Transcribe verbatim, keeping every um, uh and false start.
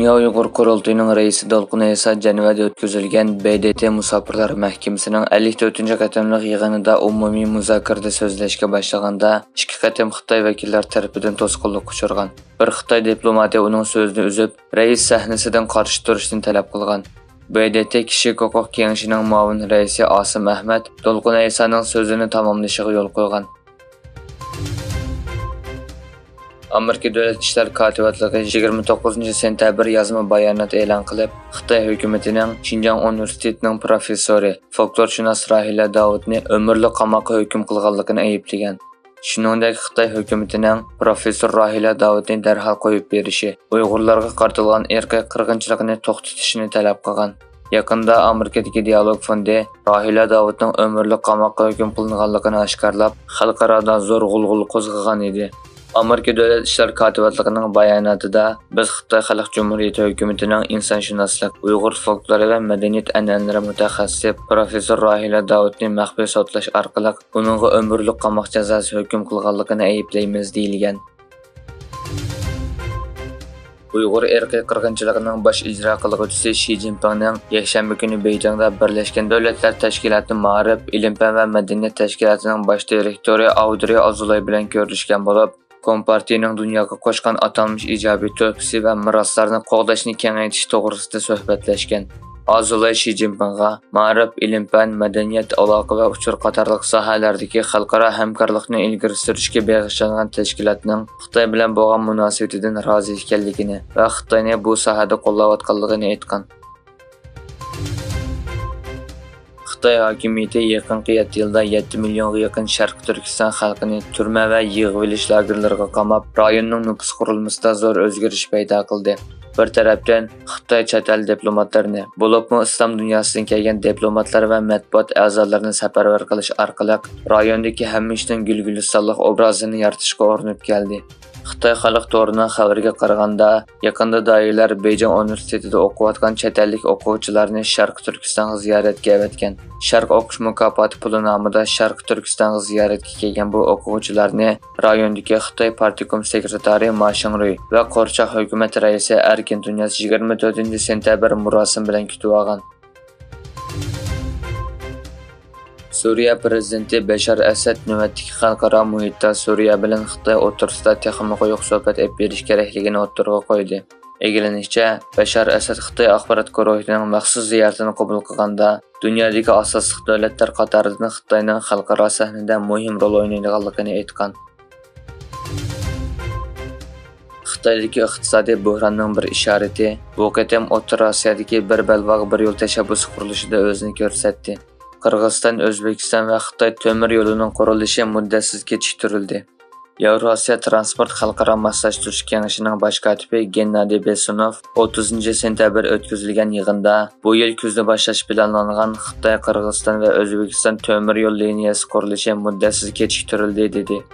دۇنيا ئۇيغۇر قۇرۇلتىيىنىڭ رەئىسى دولقۇن ئەيسا جەنۋەدە ئۆتكۈزۈلگەن ب د ت مۇساپىرلار مەھكىمىسىنىڭ ئەللىك تۆتىنچى قېتىملىق يىغىنىدا ئومۇمىي مۇزاكىرىدە سۆزلەشكە باشلىغاندا، ئىككى قېتىم خىتاي ۋەكىللەر تەرىپىدىن توسقۇنلۇققا ئۇچرىغان. بىر خىتاي دىپلوماتى ئۇنىڭ سۆزىنى ئۈزۈپ، رەئىس سەھنىسىدىن قارشى تۇرۇشنى تەلەپ قىلغان. ب د ت كىشىلىك ھوقۇق كېڭىشىنىڭ مۇئاۋىن رەئىسى ئاسىم ئەھمەد دولقۇن ئەيسانىڭ سۆزىنى تاماملىشىغا يول قويغان. ئامېرىكا دۆلەت ئىشلار كاتىپاتلىقى يىگىرمە توققۇزىنچى سېنتەبىر يازما بايانات ئېلان قىلىپ، خىتاي ھۆكۈمىتىنىڭ شىنجاڭ ئۇنىۋېرسىتېتىنىڭ پروفېسسورى، فولكلورشۇناس راھىلە داۋۇتنى ئۆمۈرلۈك قاماققا ھۆكۈم قىلغانلىقىنى ئەيىبلىگەن. شۇنىڭدەك خىتاي ھۆكۈمىتىنىڭ پروفېسسور راھىلە داۋۇتنى دەرھال قويۇپ بېرىشى، ئۇيغۇرلارغا قارىتىلغان ئىرقىي قىرغىنچىلىقنى توختىتىشىنى تەلەپ قىلغان. يېقىندا ئامېرىكىدىكى دىئالوگ فوندى راھىلە داۋۇتنىڭ ئۆمۈرلۈك قاماققا ھۆكۈم قىلىنغانلىقىنى ئاشكارىلاپ، خەلقئارادا زور غۇلغۇلا قوزغىغان ئىدى. ئامېرىكا دۆلەت ئىشلار كاتىپاتلىقىنىڭ باياناتىدا، بىز خىتاي خەلق جۇمھۇرىيىتى ھۆكۈمىتىنىڭ ئىنسانشۇناسلىق، ئۇيغۇر فولكلورى ۋە مەدەنىيەت ئەنئەنىلىرى مۇتەخەسسىسى پروفېسسور راھىلە داۋۇتنى مەخپىي سوتلاش ئارقىلىق ئۇنىڭغا ئۆمۈرلۈك قاماق جازاسى ھۆكۈم قىلغانلىقىنى ئەيىبلەيمىز، دېيىلگەن. ئۇيغۇر ئىرقىي قىرغىنچىلىقىنىڭ باش ئىجرا قىلغۇچىسى شى جىنپىڭنىڭ يەكشەنبە كۈنى بېيجىڭدا بىرلەشكەن دۆلەتلەر تەشكىلاتى مائارىپ، ئىلىم-پەن ۋە مەدەنىيەت تەشكىلاتىنىڭ باش دىرېكتورى ئاۋدرى ئازۇلاي بىلەن كۆرۈشكەن بولۇپ، كومپارتىيىنىڭ دۇنياغا قوشقان ئاتالمىش ئىجابىي تۆھپىسى ۋە مىراسلارنى قوغداشنى كېڭەيتىش توغرىسىدا سۆھبەتلەشكەن. ئازۇلاي شى جىنپىڭغا مائارىپ، ئىلىم-پەن، مەدەنىيەت، ئالاقە ۋە ئۇچۇر قاتارلىق ساھەلەردىكى خەلقئارا ھەمكارلىقنى ئىلگىرى سۈرۈشكە بېغىشلانغان تەشكىلاتنىڭ خىتاي بىلەن بولغان مۇناسىۋىتىدىن رازى ئىكەنلىكىنى ۋە خىتاينى بۇ ساھەدە قوللاۋاتقانلىقىنى ئېيتقان. خىتاي ھاكىمىيىتى يېقىنقى يەتتە يىلدا يەتتە مىليونغا يېقىن شەرقىي تۈركىستان خەلقىنى تۈرمە ۋە يىغىۋېلىش لاگېرلىرىغا قاماپ، رايوننىڭ نوپۇس قۇرۇلمىسىدا زور ئۆزگىرىش پەيدا قىلدى. بىر تەرەپتىن، خىتاي چەت ئەل دىپلوماتلىرىنى، بولۇپمۇ ئىسلام دۇنياسىدىن كەلگەن دىپلوماتلار ۋە مەتبۇئات ئەزالىرىنى سەپەرۋەر قىلىش ئارقىلىق، رايوندىكى ھەممە ئىشنىڭ گۈلگۈلىستانلىق ئوبرازىنى يارىتىشقا ئۇرۇنۇپ كەلدى. خىتاي خەلق تورىنىڭ خەۋىرىگە قارىغاندا، يېقىندا دائىرىلەر بېيجىڭ ئۇنىۋېرسىتېتىدا ئوقۇۋاتقان چەت ئەللىك ئوقۇغۇچىلارنى شەرقىي تۈركىستانغا زىيارەتكە ئەۋەتكەن. شەرق ئوقۇش مۇكاپاتى پۇلى نامىدا شەرقىي تۈركىستانغا زىيارەتكە كەلگەن بۇ ئوقۇغۇچىلارنى رايوندىكى خىتاي پارتكوم سېكرېتارى ما شىڭرۇي ۋە قورچاق ھۆكۈمەت رەئىسى ئەركىن تۇنىياز يىگىرمە تۆتىنچى سېنتەبىر مۇراسىم بىلەن كۈتۈۋالغان. سۈرىيە پىرېزىدېنتى بەشار ئەسەد نۆۋەتتىكى خەلقئارا مۇھىتتا سۈرىيە بىلەن خىتاي ئوتتۇرىسىدا تېخىمۇ قويۇق سۆھبەت ئېلىپ بېرىش كېرەكلىكىنى ئوتتۇرىغا قويدى. ئىگىلىنىشىچە، بەشار ئەسەد خىتاي ئاخبارات گۇرۇھىنىڭ مەخسۇس زىيارىتىنى قوبۇل قىلغاندا، دۇنيادىكى ئاساسلىق دۆلەتلەر قاتارىدىن خىتاينىڭ خەلقئارا سەھنىدە مۇھىم رول ئوينايدىغانلىقىنى ئېيتقان. خىتايدىكى ئىقتىسادىي بۆھراننىڭ بىر ئىشارىتى، بۇ قېتىم ئوتتۇرا ئاسىيادىكى بىر بەلباغ، بىر يول تەشەببۇسى قۇرۇلۇشىدا ئۆزىنى كۆرسەتتى. قىرغىزىستان، ئۆزبېكىستان ۋە خىتاي تۆمۈر يولىنىڭ قۇرۇلۇشى مۇددەتسىز كېچىكتۈرۈلدى. ياۋراسىيا تىرانسپورت خەلقئارا ماسلاشتۇرۇش كېڭىشىنىڭ باش كاتىپى گېننادىي بېسۇنوف ئوتتۇزىنچى سېنتەبىر ئۆتكۈزۈلگەن يىغىندا بۇ يىل كۈزدە باشلاش پىلانلانغان خىتاي، قىرغىزىستان ۋە ئۆزبېكىستان تۆمۈر يول لىنىيەسى قۇرۇلۇشى مۇددەتسىز كېچىكتۈرۈلدى، دېدى.